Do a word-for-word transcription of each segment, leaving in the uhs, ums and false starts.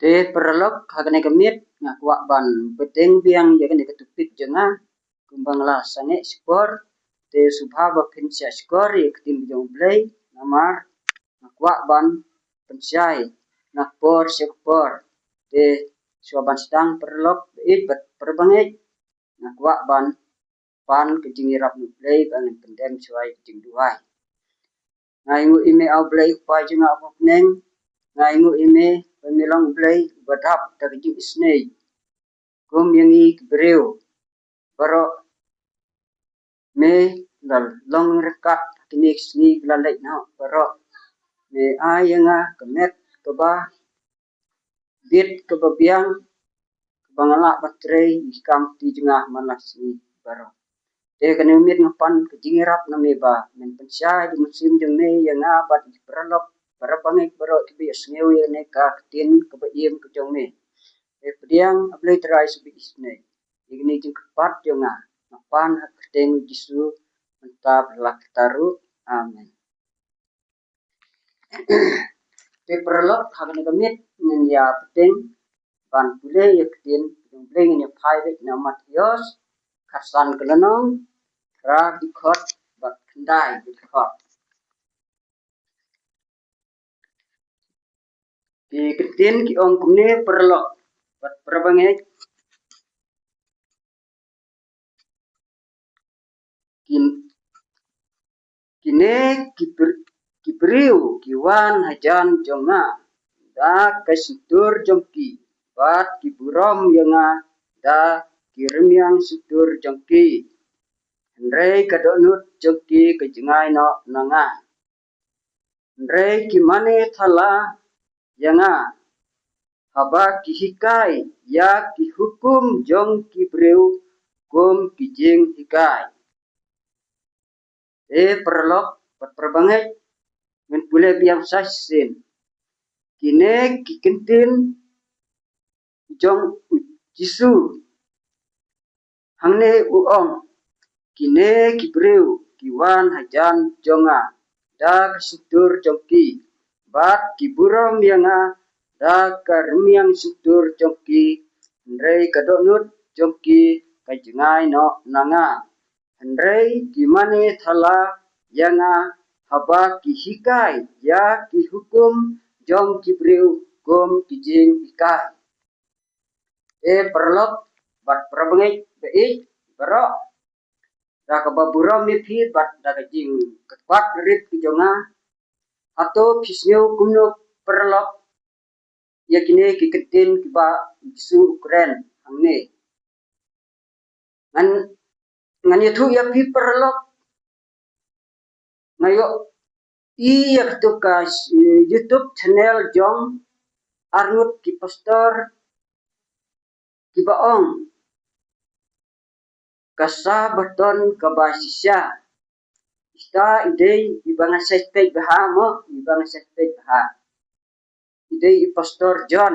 Te paralok, ha kane ka miet nga kwah ban bteng biang ïa kane ka topic jong nga kumba nga la sangeh shipor. Te sngewbha ba phin shah shkor ïa ka ktien jong U Blei, namar nga kwah ban pynshai na por sha por. Te shuwa ban sdang, paralok baieit bad parabangeit, nga kwah ban pan ka jingïarap na U Blei ba ngin pyndem shuwa ïa ka jingduwai. Nga ainguh ïa me, A Blei Kpa jong nga uba ha bneng. Nga ainguh ïa me ba me long U Blei uba dap da ka jingisynei. Kum ïa ngi ki briew baroh, me la long ryngkat ha kine ki sngi ba la leit noh baroh. Me ai ïa nga ka met kaba bit, kaba biang, kaba nga lah ban trei ïa ki kam kti jong nga man la ka sngi baroh. Te kane ka miet nga pan ka jingïarap na me ba men pynshai da ka mynsiem jong me ïa nga bad ïa ki paralok parabangeit baroh kiba ïohsngew ïa kane ka ktien kaba im ka jong me. Te pdiang, A Blei Trai, sha ba isynei ïa kane ka jingkyrpad jong nga. Nga pan ha ka kyrteng U Jisu, mynta bad la ka kata ruh. Amen. Te paralok, ha kane ka miet ngin ïa bteng ban pule ïa ka ktien jong U Blei. Ngin ïa phai beit na Mathaios khatsan, ka lynnong phra, dkhot ba khyndai, dkhot. Ki ktien ki ong kumne, paralok bad parabangeit. Kin-, kine ki br-, ki briew ki wan hajan jong nga da ka shyntur jong ki, bad ki burom ïa nga da ki rmiang shyntur jong ki. Hynrei ka dohnud jong ki ka jngai noh na nga. Hynrei ki mane thala ïa nga haba ki hikai ïa ki hukum jong ki briew kum ki jinghikai. Te paralok bad parabangeit, ngin pule biang sa shisien. Kine ki ktien jong U Jisu. Hangne u ong, kine ki briew ki wan hajan jong nga da ka shyntur jong ki, bad ki burom ïa nga da ka rmiang shyntur jong ki, hynrei ka dohnud jong ki ka jngai noh na nga. Hynrei ki mane thala ïa nga haba ki hikai ïa ki hukum jong ki briew kum ki jinghikai. Te paralok bad parabangeit baieit baroh, da kaba burom ïa phi bad da ka jingkyrpad rit ka jong nga, hato phi sngew kumno, paralok, ïa kine ki ktien kiba U Jisu u kren hangne? Ngan, ngan ïathuh ïa phi, paralok. Nga ïohi ïa kato ka, eh, YouTube channel jong arngut ki pastor kiba ong, ka Sabaton kaba shisha. Ita i dei iba nga shait peit bha mo, iba nga shait peit bha. I dei i Pastor John,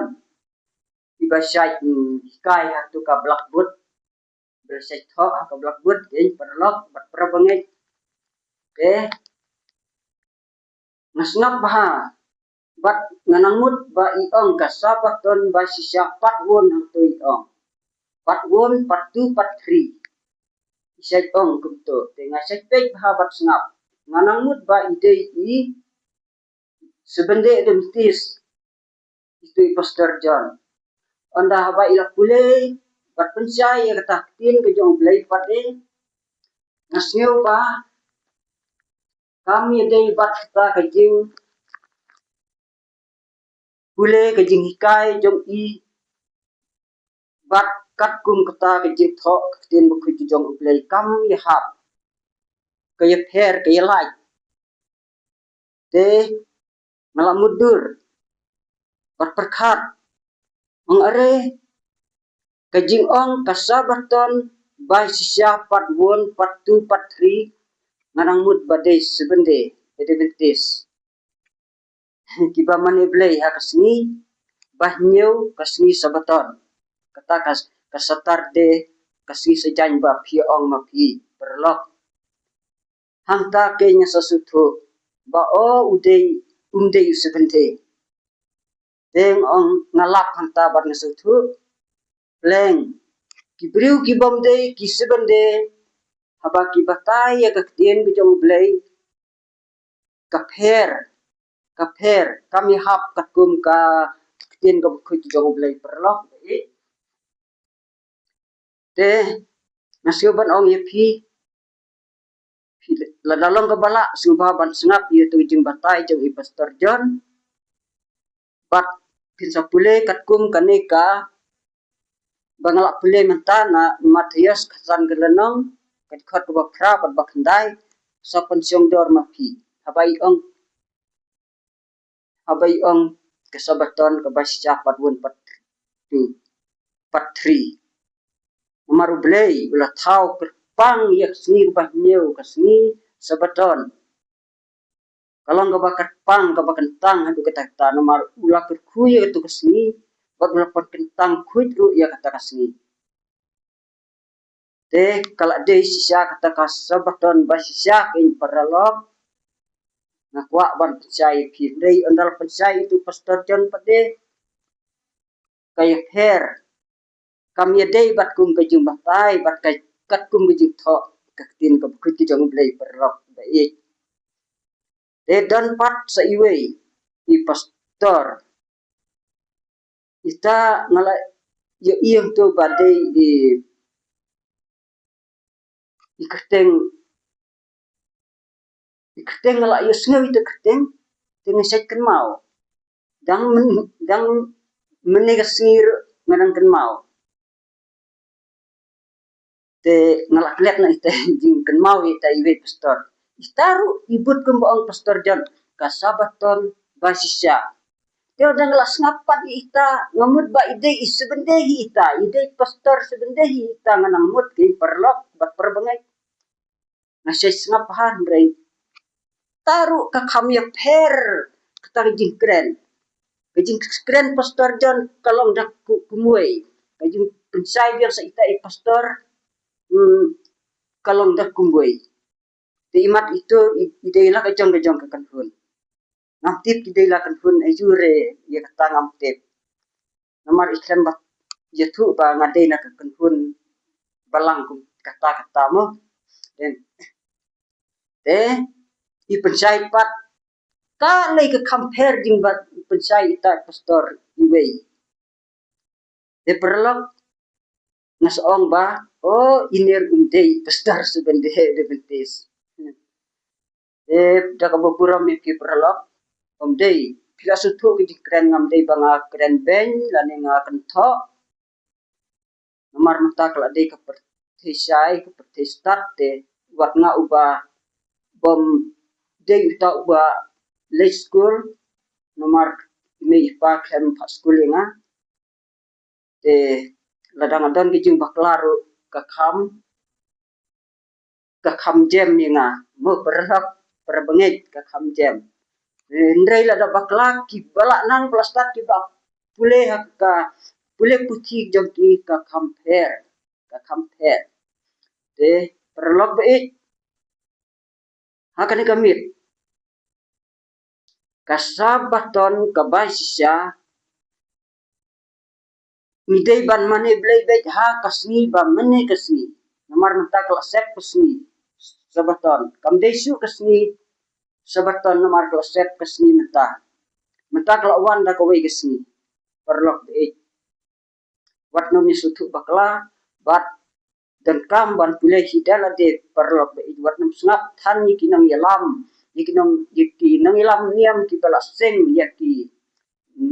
iba shait, mm, hikai ha kato ka blackboard. Ba shait thoh ha ka blackboard, ïa paralok bad parabangeit. Te nga sngap bha, bad nga nang mut ba i ong ka Sabaton ba shisha part one hangto i ong. Part one, part two, part three. I shait ong kumto. Te nga shait peit bha bad sngap. Nga nang mut ba i dei i Seventh Day Adventist, ito i Pastor John. Ynda haba i la pule bad pynshai ïa kata ka ktien ka jong U Blei pat, nga sngew ba kam ïadei bad kata ka jingpule, ka jinghikai jong i, bad katkum kata ka jingthoh ka ktien bakhuid jong U Blei, kam ïahap, ka ïapher, ka ïalait. Te nga la mutdur bad pyrkhat, ong, are, ka jingong ka Sabaton ba shisha part one, part two, part three, nga nang mut ba dei Seventh Day Adventist kiba mane Blei ha ka sngi ba hynñiew, ka sngi Sabaton. Kata ka, ka Saturday, ka sngi Saitjaiñ ba phi ong ma phi, paralok. Hangta keiñ nga sa sngewthuh ba o, u dei, um dei u Seventh Day. Te nga ong nga lap hangta bad nga sngewthuh. Pleng. Ki briew ki bym dei, ki Seventh Day, haba ki batai ïa ka ktien ka jong U Blei, ka pher, ka pher, kam ïahap katkum ka ktien kaba khuid ka jong U Blei, paralok. Te nga sngewbha ban ong ïa phi, phi lada long kaba lah, sngewbha ban sngap ïa uto u jingbatai jong i Pastor John. Bad phin sa pule katkum kane kaba nga la pule mynta na Mathaios khatsan ka lynnong, ka dkhot kaba phra bad ba khyndai, sa pynshong dor ma phi. Haba i ong, haba i ong ka Sabaton kaba shisha, part one, part two, part three. Namar U Blei u la thaw kyrpang ïa ka sngi kaba hynñiew, ka sngi Sabaton. Ka long kaba kyrpang, kaba kyntang haduh katta katta, namar u la kyrkhu ïa kato ka sngi bad u la pynkyntang khuid ruh ïa kata ka sngi. Te ka la dei shisha kata ka Sabaton ba shisha, ki paralok. Nga kwah ban pynshai ïa phi, hynrei ynda la pynshai ïa uto u Pastor John pat de, ka ïapher, kam ïadei bad kum ka jingbatai bad ka, katkum ka jingthoh ka ktien kaba khuid ka jong U Blei, paralok ba ïeit. Te don pat sa iwei i pastor. Ita nga la ïohi hangto ba dei i, i kyrteng, i kyrteng nga la ïohsngew ita kyrteng, te nga shait kynmaw. Dang myn, dang mynne ka sngi ruh nga dang kynmaw. Te nga la klet na ita jingkynmaw ïa ita iwei i pastor. Ita ruh i bud kumba ong Pastor John, ka Sabaton ba shisha. Te ynda nga la sngap pat ïa ita, nga mut ba i dei i Seventh Day hi ita, i dei pastor Seventh Day hi ita, nga nang mut, ki paralok bad parabangeit. Nga shait sngap bha, hynrei ita ruh ka kham ïapher kata ka jingkren. Ka jingkren Pastor John ka long da ku-, kumwei. Ka jingpynshai biang sa ita i pastor, hmm, ka long da kumwei. Te imat ito i, i dei la ka jong ka jong ka kynhun. Ngam tip ki dei la kynhun aïu re, ïa kata ngam tip. Namar i khlem ba ïathuh ba nga dei na ka kynhun balang kum kata kata mo. Then, te i pynshai pat, ka lei ka kham pher jingba pynshai ita pastor iwei. Te paralok, nga sa ong ba, o, iner um dei pastor Seventh Day Adventist. Te da kaba burom ïa phi paralok, um dei. Phi la sngewthuh ka jingkren, ngam dei ba nga kren beiñ lane nga kynthoh. Namar mynta ka la dei ka pyrthei shai, ka pyrthei stad, te wat nga uba bym dei uta uba leit skul, namar i mei i pa khlem phah skul ïa nga. Te lada nga don ka jingbakla ruh ka kham, ka kham jem ïa nga. Mo paralok, parabangeit, ka kham jem. Hynrei lada bakla, kiba la nang, ba la stad, kiba pule ha ka pule puthi jong ki, ka kham pher, ka kham pher. Te paralok ba ïeit, ha kane ka miet, ka Sabaton kaba shisha, ngi dei ban mane Blei beit ha ka sngi ba mynne ka sngi. Namar mynta ka la sep ka sngi Sabaton. Kam dei shuh ka sngi Sabaton namar ka la sep ka sngi mynta. Mynta ka la wan da kawei ka sngi. Paralok ba ïeit, wat nym ïa sngewthuh bakla, bad donkam ban pule hi da lade, paralok ba ïeit, wat nym sngap than ïa ki nongïalam, ïa ki nong, ïa ki nongïalam niam kiba la seng ïa ki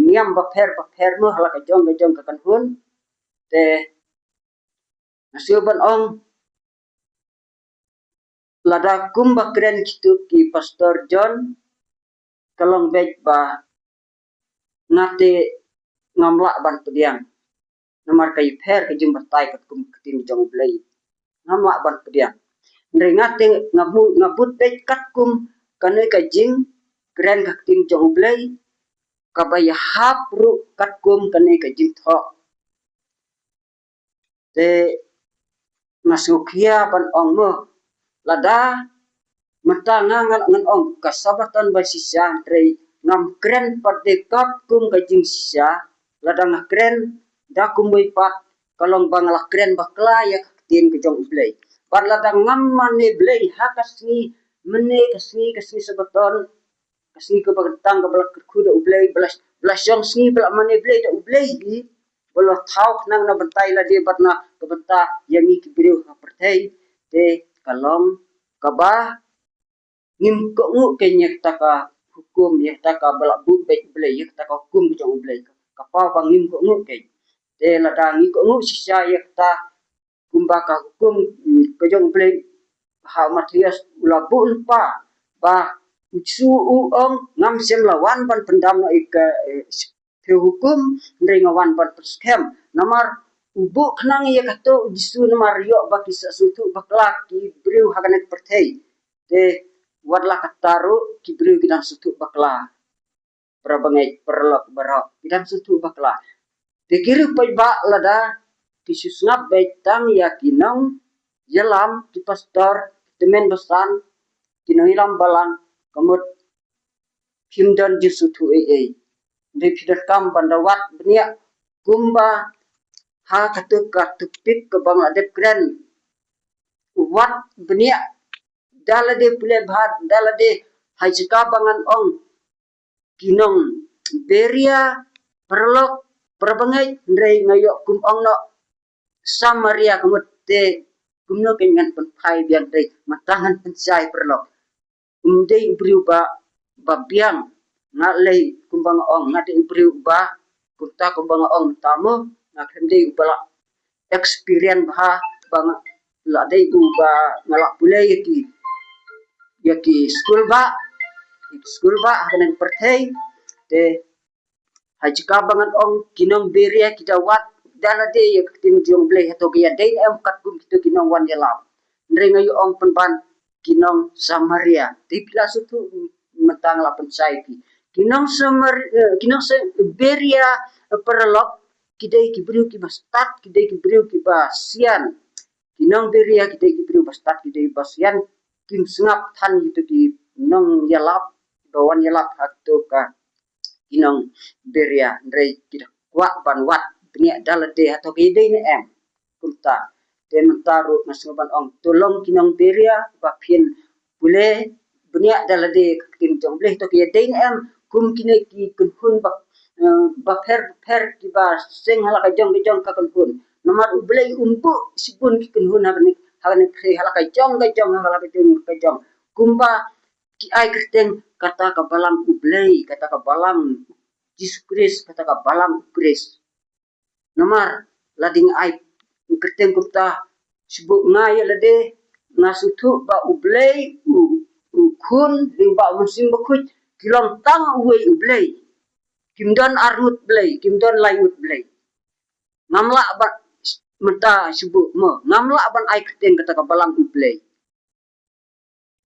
niam bapher bapher mo ha la ka jong ka jong ka kynhun. Te nga shu ban ong, lada kumba kren kito ki Pastor John, ka long beit ba nga te ngam lah ban pdiang. Namar ka ïapher ka jingbatai katkum ka ktien jong U Blei. Ngam lah ban pdiang. Hynrei nga te nga bu-, nga bud beit katkum kane ka jingkren ka ktien jong U Blei, kaba ïahap ruh katkum kane ka jingthoh. Te nga sngewkhia ban ong mo, lada mynta nga ngan, ngan ong ka Sabaton ba shisha, hynrei ngam kren pat de katkum ka jingshisha, lada nga kren da kumwei pat, ka long ba nga la kren bakla ïa ka ktien ka jong U Blei. Bad lada ngam mane Blei ha ka sngi, mynne ka sngi, ka sngi Sabbaton, ka sngi kaba kyntang kaba la kyrkhu da U Blei, ba la, ba la shong sngi ba la mane Blei da U Blei hi, ba la thaw khnang na bynta ïa lade bad na ka bynta ïa ngi ki briew ha pyrthei, te ka long kaba ngim kohnguh keiñ ïa kata ka hukum, ïa kata kaba la buh beit U Blei, ïa kata ka hukum ka jong U Blei. Ka paw ba ngim kohnguh keiñ. Te lada ngi kohnguh shisha ïa kata, kumba ka hukum, mm, ka jong U Blei ha u Mathaios u la buh lypa ba U Jisu u ong, ngam shym la wan ban pyndam noh ïa ka, eh, phew hukum, hynrei nga wan ban pynskhem. Namar u buh khnang ïa kato U Jisu namar ïoh ba ki sa sngewthuh bakla ki briew ha kane ka pyrthei. Te wat la katta ruh ki briew ki dang sngewthuh bakla. Para bangeit, paralok baroh, ki dang sngewthuh bakla. Te ki ruh paidbah lada ki shu sngap beit tang ïa ki nongïalam, ki pastor, ki tymmen basan, ki nongïalam balang, ka mut phim don jingsngewthuh ei ei. Hynrei phi donkam ban da wad bniah kumba ha kato ka topic kaba nga la dep kren. Wad bniah da lade pule bha, da lade ha jaka ba ngan ong ki nong Beria, paralok, para bangeit, hynrei nga ïoh kum ong noh Samaria, ka mut te kumno keiñ ngan pynphai biang, hynrei mynta ngan pynshai, paralok. Ym dei u briew ba, ba biang, nga lei kumba nga ong, nga dei u briew ba, kumta kumba nga ong mynta mo, nga khlem dei uba la experience bha, ba nga la dei uba nga la pule ïa ki, ïa ki skul bah, ïa ki skul bah ha kane ka pyrthei. Te ha jaka ba ngan ong ki nong Beria ki da wad da lade ïa ka ktien jong U Blei, hato ki ïadei ne em katkum kito ki nongwan ïalap. Hynrei nga ïoh ong pynban ki nong Samaria. Te phi la sngewthuh mynta nga la pynshai phi. Ki nong Samar-, eh, ki nong Sa-, Beria, eh, paralok, ki dei ki briew kiba stad, ki dei ki briew kiba sian. Ki nong Beria ki dei ki briew ba stad, ki dei ba sian, kim sngap than ïa kito ki nongïalap ba wan ïalap ha kato ka ki nong Beria, hynrei ki da kwah ban wad bniah da lade hato ki dei ne em. Kumta te mynta ruh nga sngew ban ong to long ki nong Beria ba phin pule bniah da lade ka ktien jong U Blei, to ki ïadei ne em kum kine ki kynhun ba, eh, bapher bapher kiba seng ha la ka jong ka jong ka kynhun. Namar U Blei um buh shibun ki kynhun ha kane, ha kane pyrthei ha la ka jong ka jong, ha la ka jong ka jong. Kumba ki ai kyrteng kata ka balang U Blei, kata ka balang Jisu Khrist, kata ka balang U Khrist. Namar lada nga ai kyrteng kumta, shu buh nga ïa lade, nga sngewthuh ba U Blei u, u Khun lyngba U Mynsiem Bakhuid ki long tang uwei U Blei. Kim don ar ngut Blei, kim don lai ngut Blei. Ngam lah ban, mynta shu buh mo, ngam lah ban ai kyrteng kata ka balang U Blei,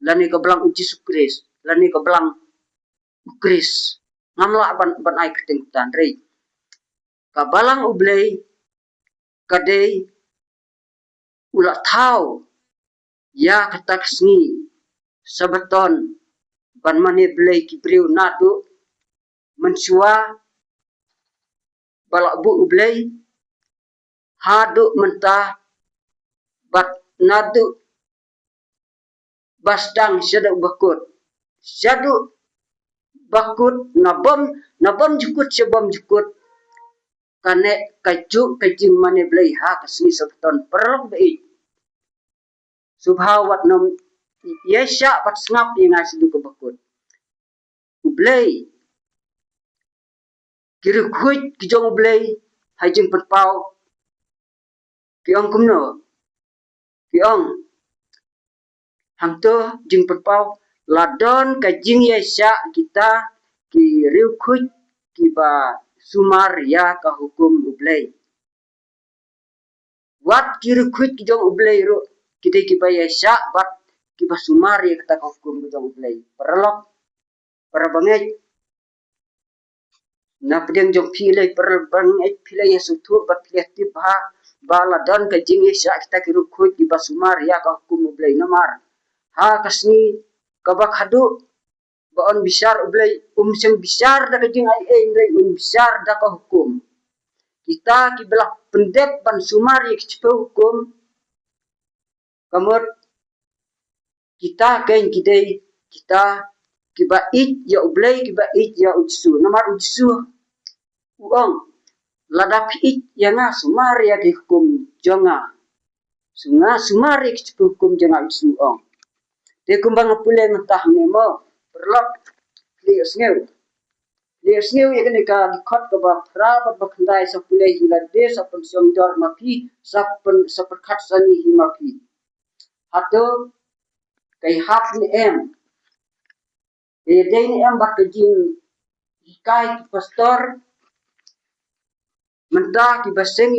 lane ka balang U Jisu Khrist, lane ka balang U Khrist. Ngam lah ban, ban ai kyrteng kumta, hynrei ka balang U Blei ka dei u la thaw ïa kata ka sngi Sabbaton ban mane Blei ki briew naduh mynshuwa ba la buh U Blei haduh mynta, bad naduh ba sdang shaduh ba kut. Shaduh ba kut, na bym, na bymjukut sha bymjukut, kane ka juh ka jingmane Blei ha ka sngi Sabbaton, paralok ba ïeit. Sngewbha wat nym ïaishah bad sngap ïa nga shaduh kaba kut. U Blei, ki riewkhuid ki jong U Blei ha Jingpynpaw ki ong kumno? Ki ong hangto Jingpynpaw, la don ka jingïaishah kita ki riewkhuid kiba sumar ïa ka hukum U Blei. Wat ki riewkhuid ki jong U Blei ruh ki dei kiba ïaishah bad kiba sumar ïa kata ka hukum ka jong U Blei. Paralok, para bangeit, na pdeng jong phi lei, para bangeit, phi lei ïa sngewthuh bad phi lei tip bha ba la don ka jingïaishah kita ki riewkhuid kiba sumar ïa ka hukum U Blei. Namar ha ka sngi kaba khadduh ba un bishar, U Blei um shym bishar da ka jingaiei, hynrei un bishar da ka hukum. Kita kiba la pyndep ban sumar ïa ki shiphew hukum, ka mut kita kein ki dei kita kiba ïeit ïa U Blei, kiba ïeit ïa U Jisu. Namar U Jisu u ong, lada phi ïeit ïa nga, sumar ïa ki hukum jong nga. Sumar, sumar ïa ki hukum jong nga, U Jisu u ong. Te kumba nga pule mynta hangne mo, paralok, pule ïa sngew. Pule ïa sngew ïa kane ka dkhot kaba phra bad ba khyndai, sa pule hi lade, sa pynshongdor ma phi, sa pyn, sa pyrkhat sani hi ma phi. Hato ka hap ne em? Ka dei ne em bad ka jinghikai ki pastor mynta kiba seng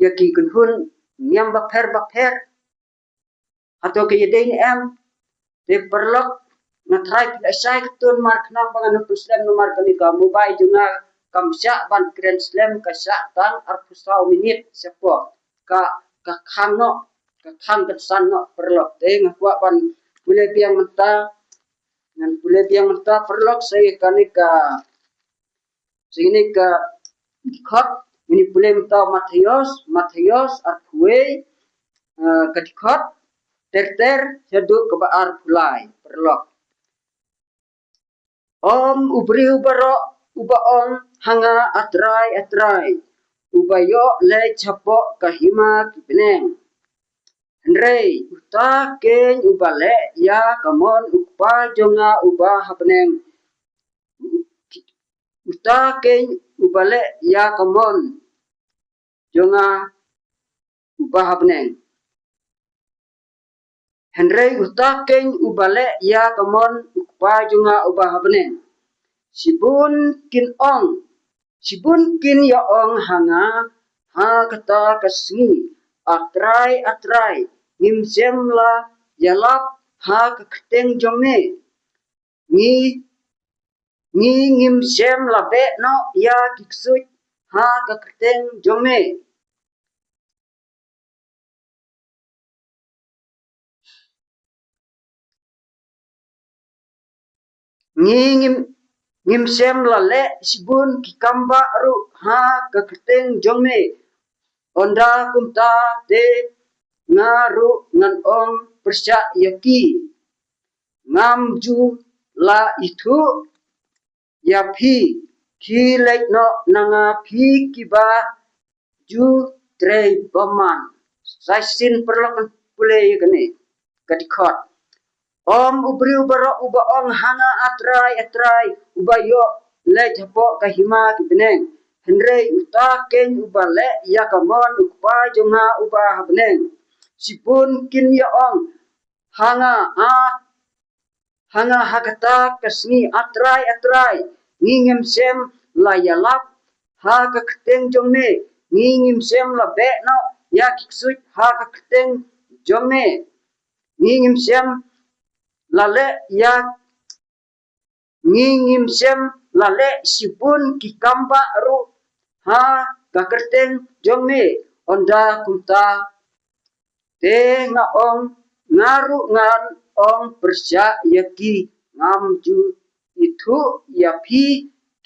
ïa ki kynhun niam bapher bapher? Hato ka dei ne em? Te paralok, nga trai phi la shai katto namar khnang ba ngan pynslem, namar kane ka mobile jong nga kam shah ban kren slem, ka shah tang arphew saw minit shapoh. Ka, ka khang noh, ka khang kynsan noh paralok. Te nga kwah ban pule biang mynta, ngan pule biang mynta paralok, sa ïa kane ka, sa ïa kane ka dkhot, ngan pule mynta Mathaios, Mathaios arphew wei, eh, ka dkhot ter ter shaduh kaba arphew lai, paralok. Ym u briew baroh uba ong ha nga, A Trai, A Trai, uba ïoh leit shapoh ka hima ki bneng, hynrei uta kein uba leh ïa ka mon U Kpa jong nga uba ha bneng. Uta kein uba leh ïa ka mon jong nga uba ha bneng. Hynrei uta kein uba leh ïa ka mon U Kpa jong nga uba ha bneng. Shibun kin ong, shibun kin ïa ong ha nga ha kata ka sngi, A Trai, A Trai, ngim shym la ïalap ha ka kyrteng jong me. Ngi, ngi ngim shym la beh noh ïa ki ksuid ha ka kyrteng jong me. Ngi ngim, ngim shym la leh shibun ki kam bah ruh ha ka kyrteng jong me. Ynda kumta te nga ruh ngan ong pyrshah ïa ki, ngam ju la ithuh ïa phi, khie leit noh na nga phi kiba ju trei bymman. Sa shisien paralok, ngan pule ïa kane ka dkhot. Ym u briew baroh uba ong ha nga, A Trai, A Trai, uba ïoh leit hapoh ka hima ki bneng, hynrei uta kein uba leh ïa ka mon U Kpa jong nga uba ha bneng. Shibun kin ïa ong ha nga, A, ha nga ha kata ka sngi, A Trai, A Trai, ngi ngim shym la ïalap ha ka kyrteng jong me, ngi ngim shym la beh noh ïa ki ksuid ha ka kyrteng jong me, ngi ngim shym la leh ïa, ngi ngim shym la leh shibun ki kam bah ruh ha ka kyrteng jong me. Ynda kumta te nga ong, nga ruh ngan ong pyrshah ïa ki, ngam ju ithuh ïa phi,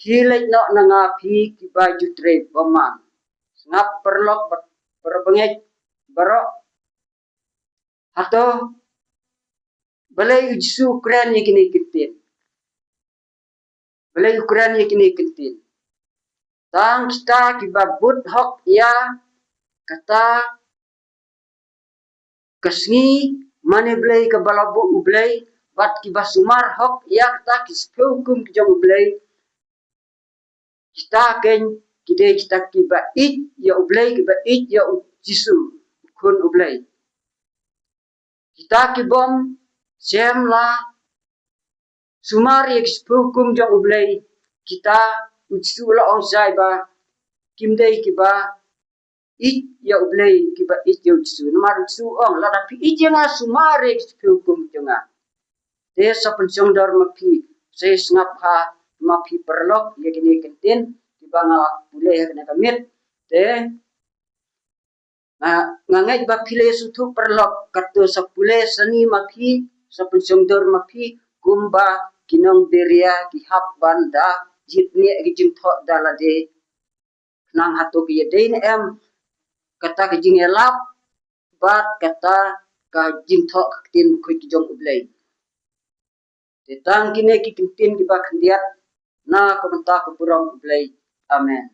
khie leit noh na nga phi kiba ju trei bymman. Sngap paralok bad para bangeit baroh. Hato balei U Jisu u kren ïa kine ki ktien? Balei u kren ïa kine ki ktien? Tang kita kiba bud hok ïa kata ka sngi mane Blei kaba la buh U Blei, bad kiba sumar hok ïa kata ki shiphew hukum ki jong U Blei, kita kein ki dei kita kiba ïeit ïa U Blei, kiba ïeit ïa U Jisu, U Khun U Blei. Kita kibym shym la sumar ïa ki shiphew hukum jong U Blei, kita, U Jisu u la ong shai ba kim dei kiba ïeit ïa U Blei, kiba ïeit ïa U Jisu. Namar U Jisu u ong, lada phi ïeit ïa nga, sumar ïa ki shiphew hukum jong nga. Te sa pynshongdor ma phi, sa sngap ha ma phi paralok ïa kine ki ktien kiba nga la pule ha kane ka miet. Te nga, nga ngeit ba phi la sngewthuh paralok, kato sa pule sani ma phi, sa pynshongdor ma phi kumba ki nong Beria ki hap ban da jit ne ki jingthoh da lade. Khnang hato ki ïadei ne em kata ka jingïalap bad kata ka jingthoh ka ktien bakhuid ki jong U Blei. Te tang kine ki ktien kiba khyndiat na ka bynta ka burom U Blei. Amen.